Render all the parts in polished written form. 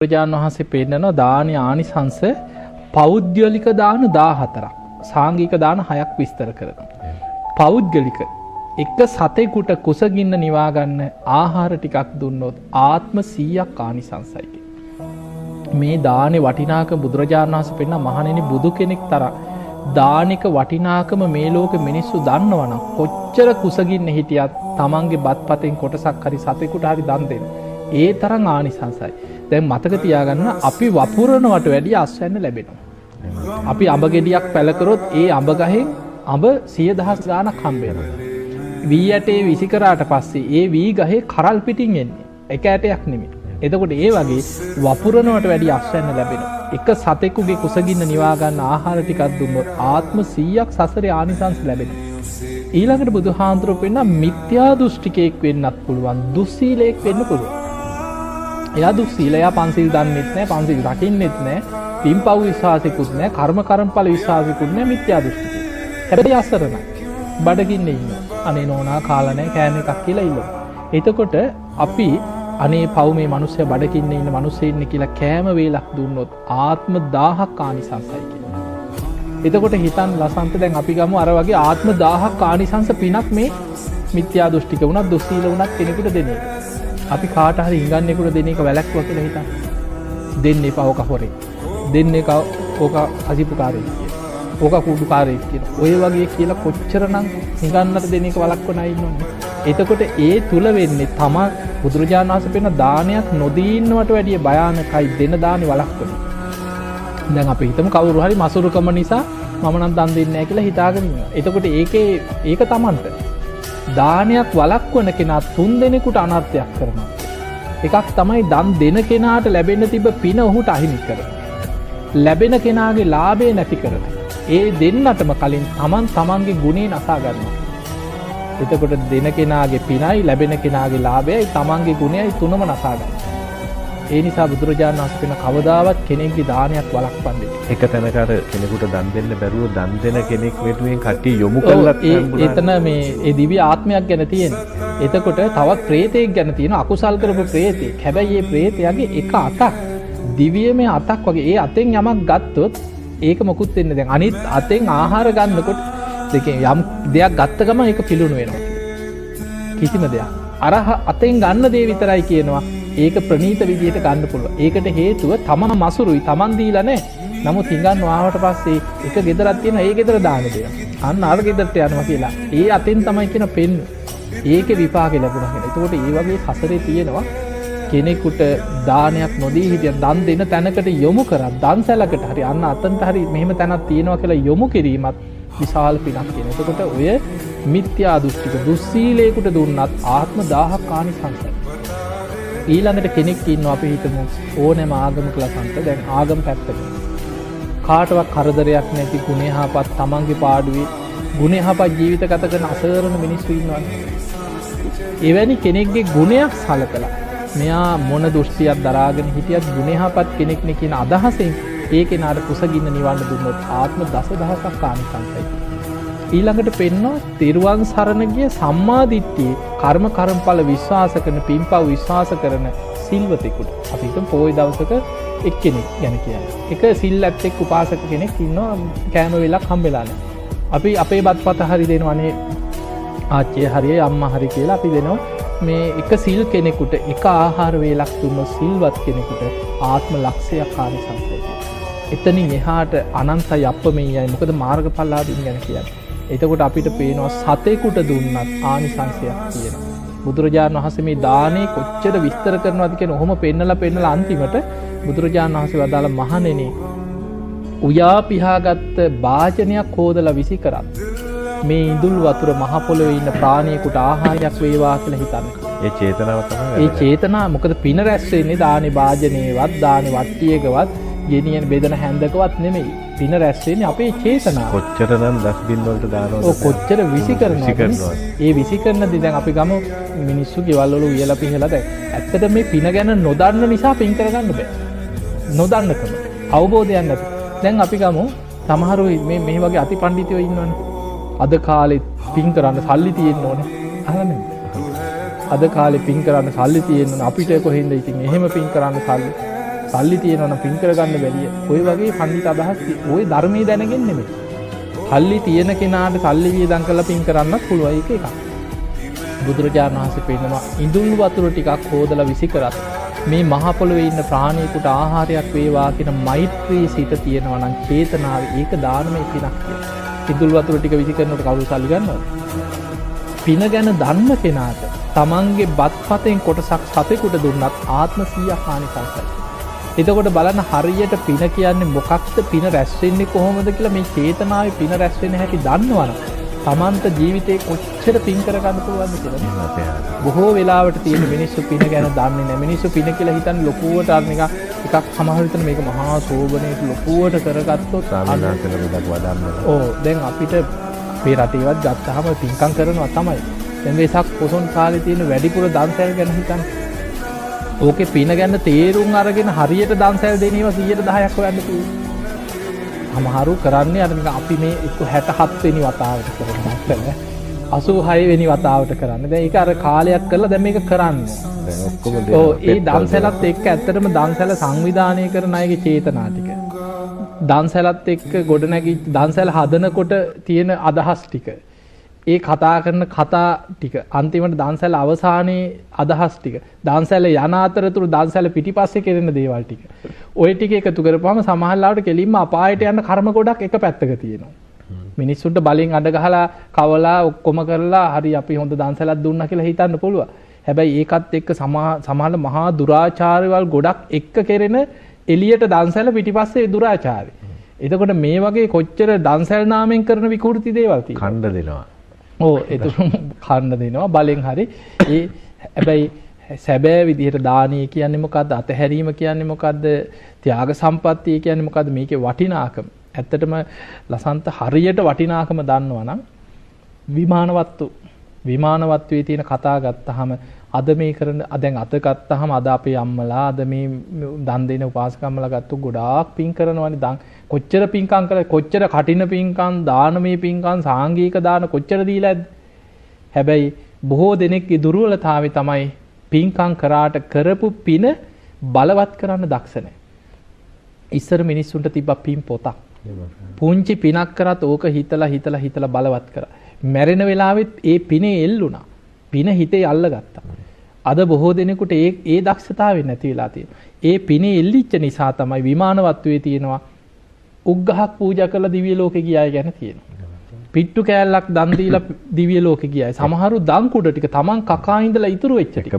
බුදුරජාණන් වහන්සේ පෙන්නනවා දාන ආනිසංස පෞද්ගලික දාන 14ක්, සාංගික දාන 6ක් විස්තර කරනවා. පෞද්ගලික එක සතෙකුට කුසගින්න නිවා ගන්න ආහාර ටිකක් දුන්නොත් ආත්ම 100ක් ආනිසංසයි. මේ දානේ වටිනාකම බුදුරජාණන් වහන්සේ පෙන්නන මහණෙනි, බුදු කෙනෙක් තරම් දානික වටිනාකම මේ ලෝකෙ මිනිස්සු දන්නවනම් කොච්චර කුසගින්න හිටියත් තමන්ගේ බත්පතෙන් කොටසක් හරි සතෙකුට හරි දන් දෙන්න. ඒ තරම් ආනිසංසයි. දැන් මතක තියාගන්න, අපි වපුරනවට වැඩිය අස්වැන්න ලැබෙනවා. අපි අඹ ගෙඩියක් පැල කරොත් ඒ අඹ ගහෙන් අඹ 100,000 ගාණක් හම්බ වෙනවා. වී ඇටේ විසි කරාට පස්සේ ඒ වී ගහේ කරල් පිටින් එන්නේ. එක ඇටයක් නෙමෙයි. එතකොට ඒ වගේ වපුරනවට වැඩිය අස්වැන්න ලැබෙනවා. එක සතෙකුගේ කුසගින්න නිවා ගන්න ආහාර ටිකක් දුන්නොත් ආත්ම 100ක් සසරේ ආනිසංස ලැබෙනවා. ඊළඟට බුදුහාමුදුරුවෝ පෙන්නන මිත්‍යා දෘෂ්ටිකයෙක් වෙන්නත් පුළුවන්, දුස්සීලයෙක් වෙන්න පුළුවන්. එයා දුස්සීල, එයා පන්සිල් දන්නෙත් නෑ, පන්සිල් රකින්නෙත් නෑ, පින්පව් විශ්වාසිකුත් නෑ, කර්ම කර්මඵල විශ්වාසිකුත් නෑ, මිත්‍යා දෘෂ්ටිකයෙක්. හැබැයි අසරණයි. බඩගින්නේ ඉන්නවා. අනේ නෝනා කාලා නෑ කෑම එකක් කියලා ඉල්ලනවා. එතකොට අපි අනේ පව් මේ මිනිස්සයා බඩගින්නේ ඉන්න මිනිස්සෙ ඉන්නේ කියලා කෑම වේලක් දුන්නොත් ආත්ම 1000ක් ආනිසංසයි කියලා. එතකොට හිතන් ලසන්ත, දැන් අපි ගමු අර වගේ ආත්ම 1000ක් ආනිසංස පිනක් මේ මිත්‍යා දෘෂ්ටික වුණත් දුස්සීල වුණත් කෙනෙකුට දෙන එක. අපි කාට හරි හිඟන්නෙකුට දෙන එක වැළැක්වුවා කියලා හිතන්න. දෙන්න එපා, ඕක හොරේ. දෙන්න එක ඕක අසිපුකාරයෙක් කියලා. ඕක කුඩුකාරයෙක් කියලා. ඔය වගේ කියලා කොච්චරනම් හිඟන්නට දෙන එක වළක්වන අය ඉන්නවනේ. එතකොට ඒ තුල වෙන්නේ තමා බුදුරජාණන් වහන්සේ පෙන්න දානයක් නොදී ඉන්නවට වැඩිය භයානකයි දෙන දානි වළක්වන. දැන් අපි හිතමු කවුරු හරි මසුරුකම නිසා මම නම් දන් දෙන්නේ නැහැ කියලා හිතාගෙන ඉන්නවා. එතකොට ඒකේ ඒක තමන්ට දානයක් වළක්වන කෙනා තුන් දෙනෙකුට අනර්ථයක් කරනවා. එකක් තමයි දන් දෙන කෙනාට ලැබෙන්න තිබ්බ පින ඔහුට අහිමි කරනවා. ලැබෙන කෙනාගේ ලාභය නැති කරනවා. ඒ දෙන්නටම කලින් තමන් තමන්ගේ ගුණේ නසා ගන්නවා. එතකොට දෙන කෙනාගේ පිනයි ලැබෙන කෙනාගේ ලාභයයි තමන්ගේ ගුණයයි තුනම නසා ගන්නවා. ඒ නිසා බුදුරජාණන් වහන්සේ පෙන්න කවදාවත් කෙනෙක්ගේ දානයක් වළක්වන්න එපා. එක තැනක අර කෙනෙකුට දන් දෙන්න බැරුව දන් දෙන කෙනෙක් වෙනුවෙන් කට්ටිය යොමු කළත් එතන මේ ඒ දිව්‍ය ආත්මයක් ගැන තියෙනවා. එතකොට තවත් ප්‍රේතයෙක් ගැන තියෙනවා, අකුසල් කරපු ප්‍රේතයෙක්. හැබැයි මේ ප්‍රේතයාගේ එක අතක් දිව්‍යමය අතක් වගේ. ඒ අතෙන් යමක් ගත්තොත් ඒක මොකුත් වෙන්නේ දැන් අනිත් අතෙන් ආහාර ගන්නකොට දෙකෙන් යම් දෙයක් ගත්ත ගමන් ඒක පිළුණු වෙනවා. කිසිම දෙයක්. අර අතෙන් ගන්න දේ විතරයි කියනවා. ඒක ප්‍රණීත විදිහට ගන්න පුළුවන්. ඒකට හේතුව තමන් මසුරුයි, තමන් දීලා නැහැ. නමුත් හිඟන්න ආවට පස්සේ එක ගෙදරක් තියෙනවා, ඒ ගෙදර දාන දෙයක්. අන්න අර ගෙදරට යනවා කියලා. ඒ අතෙන් තමයි කියන පෙන්න. ඒකේ විපාකෙ ලැබුණා කියලා. එතකොට ඒ වගේ සසරේ තියෙනවා කෙනෙකුට දානයක් නොදී හිටිය දන් දෙන තැනකට යොමු කරත්, දන්සැලකට හරි අන්න අතන්ට හරි මෙහෙම තැනක් තියෙනවා කියලා යොමු කිරීමත් විශාල පිනක් කියන. එතකොට ඔය මිත්‍යා දෘෂ්ටික දුස්සීලයකට දුන්නත් ආත්ම 1000ක් ආනිසංසයි. ඊළඟට කෙනෙක් ඉන්නවා අපි හිතමු ඕනෑම ආගමක ලසන්ත, දැන් ආගම පැත්තක කාටවත් කරදරයක් නැති ගුණ යහපත් තමන්ගේ පාඩුවේ ගුණ යහපත් ජීවිත ගත කරන අසරණ මිනිස්සු ඉන්නවනේ. එවැනි කෙනෙක්ගේ ගුණයක් සලකලා මෙයා මොන දෘෂ්ටියක් දරාගෙන හිටියත් ගුණ යහපත් කෙනෙක් නේ කියන අදහසෙන් ඒ කෙනාට කුසගින්න නිවන්න දුන්නොත් ආත්ම දසදහසක් ආනිසංසයි. ඊළඟට පෙන්නවා තෙරුවන් සරණ ගිය සම්මා දිට්ඨියේ කර්ම කර්මඵල විශ්වාස කරන පින්පව් විශ්වාස කරන සිල්වතෙකුට අපි හිතමු පොහොය දවසක එක්කෙනෙක් ගැන කියන්නේ. එක සිල් ඇත්තෙක් උපාසක කෙනෙක් ඉන්නවා, කෑම වෙලක් හම්බෙලා නැහැ. අපි අපේ බත්පත හරි දෙනවා, අනේ ආච්චිය හරි අම්මා හරි කියලා අපි දෙනවා. මේ එක සිල් කෙනෙකුට එක ආහාර වේලක් දුන්නොත් සිල්වත් කෙනෙකුට ආත්ම ලක්ෂයක් ආනිසංසයි. එතනින් එහාට අනන්තයි අප්‍රමේයයි. මොකද මාර්ගඵලලාභීන් ගැන කියන්නේ. එතකොට අපිට පේනවා සතෙකුට දුන්නත් ආනිසංසයක් තියෙනවා. බුදුරජාණන් වහන්සේ මේ දානේ කොච්චර විස්තර කරනවද කියන ඔහොම පෙන්නලා පෙන්නලා අන්තිමට බුදුරජාණන් වහන්සේ වදාළ මහණෙනි, උයා පිහාගත්ත භාජනයක් හෝදලා විසි කරත් මේ ඉඳුල් වතුර මහ පොළොවේ ඉන්න ප්‍රාණියෙකුට ආහාරයක් වේවා කියලා හිතන්න. ඒ චේතනාව තමයි ඒ චේතනා. මොකද පින රැස් වෙන්නේ දානේ භාජනේවත් දානේ වට්ටියකවත් ගෙනියන බෙදන හැන්දකවත් නෙමෙයි. පින රැස් වෙන්නේ අපේ චේතනාව. කොච්චරනම් ඩස්බින් වලට දානවද? ඔව්, කොච්චර විසි කරනවද? ඒ විසි කරන දේ දැන් අපි ගමු මිනිස්සු ගෙවල් වල උයලා පිහලා. දැන් ඇත්තට මේ පින ගැන නොදන්න නිසා පින් කරගන්න බෑ. නොදන්නකම. අවබෝධයක් නැති. දැන් අපි ගමු සමහරු මේ මේ වගේ අති පණ්ඩිතයෝ ඉන්නවනේ. අද කාලේ පින් කරන්න සල්ලි තියෙන්න ඕනේ. අහලා නේද? අද කාලේ පින් කරන්න සල්ලි තියෙන්න ඕනේ. අපිට කොහෙන්ද ඉතින් එහෙම පින් කරන්න සල්ලි? සල්ලි තියෙනවා නම් පින් කරගන්න බැරිය. ඔය වගේ පඬිත අදහස් ඔය ධර්මයේ දැනගෙන නෙමෙයි. සල්ලි තියෙන කෙනාට සල්ලි වියදම් කරලා පින් කරන්නත් පුළුවන්. ඒක එකක්. බුදුරජාණන් වහන්සේ පෙන්නනවා ඉඳුල් වතුර ටිකක් හොදලා විසි කරත් මේ මහ පොළොවේ ඉන්න ප්‍රාණියෙකුට ආහාරයක් වේවා කියන මෛත්‍රී සිත තියෙනවා නම් චේතනාව ඒක දානමය පිනක් කියලා. ඉඳුල් වතුර ටික විසි කරනකොට කවුරු සල්ලි ගන්නවද? පින ගැන දන්න කෙනාට තමන්ගේ බත්පතෙන් කොටසක් සතෙකුට දුන්නත් ආත්ම 100ක් ආනිසංසයි. එතකොට බලන්න හරියට පින කියන්නේ මොකක්ද, පින රැස් වෙන්නේ කොහොමද කියලා මේ චේතනාවේ පින රැස් වෙන හැටි දන්නවනම් තමන්ට ජීවිතේ කොච්චර පින් කරගන්න පුළුවන්ද කියලා. බොහෝ වෙලාවට තියෙන මිනිස්සු පින ගැන දන්නේ නැහැ. මිනිස්සු පින කියලා හිතන්නේ ලොකුවට අර නිකන් එකක් සමහර විට මේක මහා සෝබනේට ලොකුවට කරගත්තොත් ස්වාමීන් වහන්සේලා ගොඩක් වදන්නවා. ඔව්, දැන් අපිට අපේ රටේවත් ගත්තාම පින්කම් කරනවා තමයි. දැන් වෙසක් පොසොන් කාලේ තියෙන වැඩිපුර දන්සැල් ගැන හිතන්න. ඕකේ පින ගැන තේරුම් අරගෙන හරියට දන්සැල් දෙන ඒවා 110ක් හොයන්න පුළුවන්. සමහරු කරන්නේ අර නිකන් අපි මේ 67 වෙනි වතාවට කරන දන්සැල 86 වෙනි වතාවට කරන්නේ. දැන් ඒක අර කාලයක් කරලා දැන් මේක කරන්න. දැන් ඔක්කොම ඔව්, ඒ දන්සැලත් එක්ක ඇත්තටම දන්සැල සංවිධානය කරන අයගේ චේතනා ටික. දන්සැලත් එක්ක ගොඩනැගිච්ච දන්සැල හදනකොට තියෙන අදහස් ටික. ඒ කතා කරන කතා ටික, අන්තිමට දන්සැල අවසානයේ අදහස් ටික, දන්සැල යන අතරතුර දන්සැල පිටිපස්සේ කෙරෙන දේවල් ටික, ඔය ටික එකතු කරපුවම සමහර ලාවට කෙලින්ම අපායට යන කර්ම ගොඩක් එක පැත්තක තියෙනවා. මිනිස්සුන්ට බලෙන් අඬ ගහලා කවලා ඔක්කොම කරලා හරි අපි හොඳ දන්සැලක් දුන්නා කියලා හිතන්න පුළුවන්. හැබැයි ඒකත් එක්ක සමහර මහා දුරාචාරවල් ගොඩක් එක්ක කෙරෙන එළියට දන්සැල පිටිපස්සේ දුරාචාරය. එතකොට මේ වගේ කොච්චර දන්සැල් නාමයෙන් කරන විකෘති දේවල් තියෙනවා. කණ්ඩ දෙනවා. ඔව්, ඒක කන්න දෙනවා බලෙන් හරි. ඒ හැබැයි සැබෑ විදිහට දානීය කියන්නේ මොකද්ද, අතහැරීම කියන්නේ මොකද්ද, ත්‍යාග සම්පත්තිය කියන්නේ මොකද්ද, මේකේ වටිනාකම ඇත්තටම ලසන්ත හරියට වටිනාකම දන්නවා නම් විමානවත්වයේ තියෙන කතා ගත්තාම අද මේ කරන දැන් අද ගත්තාම අද අපේ අම්මලා අද මේ දන් දෙන උපාසකම්මලා ගත්තු ගොඩාක් පින් කරනවනේ. දන් කොච්චර පින්කම් කරලා, කොච්චර කටින පින්කම්, දානමය පින්කම්, සාංගික දාන කොච්චර දීලා ඇද්ද? හැබැයි බොහෝ දෙනෙක්ගේ දුර්වලතාවය තමයි පින්කම් කරාට කරපු පින බලවත් කරන්න දක්ෂ නැහැ. ඉස්සර මිනිස්සුන්ට තිබ්බ පින් පොතක්. පුංචි පිනක් කරත් ඕක හිතලා හිතලා හිතලා බලවත් කරා. මැරෙන වෙලාවෙත් ඒ පිනේ එල්ලුණා. පින හිතේ අල්ලගත්තා. අද බොහෝ දෙනෙකුට ඒ දක්ෂතාවය නැති වෙලා තියෙනවා. ඒ පිනේ එල්ලිච්ච නිසා තමයි විමානවත්වයේ තියෙනවා උග්ගහක් පූජා කරලා දිව්‍ය ලෝකේ ගියාය ගැන තියෙනවා. පිට්ටු කෑල්ලක් දන් දීලා දිව්‍ය ලෝකේ ගියාය. සමහරු දන් කුඩ ටික තමන් කකා ඉඳලා ඉතුරු වෙච්ච ටික.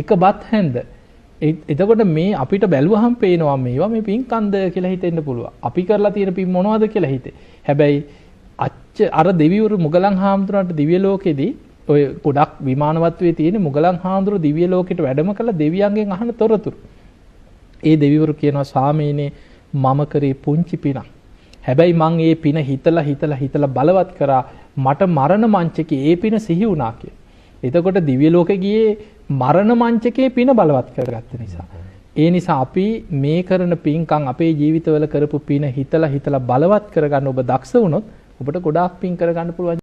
එක බත් හැන්ද. එතකොට මේ අපිට බැලුවහම පේනවා මේවා මේ පින්කන්ද කියලා හිතෙන්න පුළුවන්. අපි කරලා තියෙන පින් මොනවද කියලා හිතේ. හැබැයි අර දෙවිවරු මුගලන් හාමුදුරන්ට දිව්‍ය ලෝකෙදී ඔය ගොඩක් විමානවත්වයේ තියෙන මුගලන් හාමුදුරු දිව්‍ය ලෝකෙට වැඩම කළ දෙවියන්ගෙන් අහන තොරතුරු. ඒ දෙවිවරු කියනවා ස්වාමීනි මම කරේ පුංචි පිනක්. හැබැයි මං ඒ පින හිතලා හිතලා හිතලා බලවත් කරා. මට මරණ මංචකේ ඒ පින සිහි වුණා කියලා. එතකොට දිව්‍ය ලෝකෙ ගියේ මරණ මංචකේ පින බලවත් කරගත්ත නිසා. ඒ නිසා අපි මේ කරන පින්කම් අපේ ජීවිතවල කරපු පින හිතලා හිතලා බලවත් කරගන්න ඔබ දක්ෂ වුණොත් ඔබට ගොඩාක් පින් කරගන්න පුළුවන්.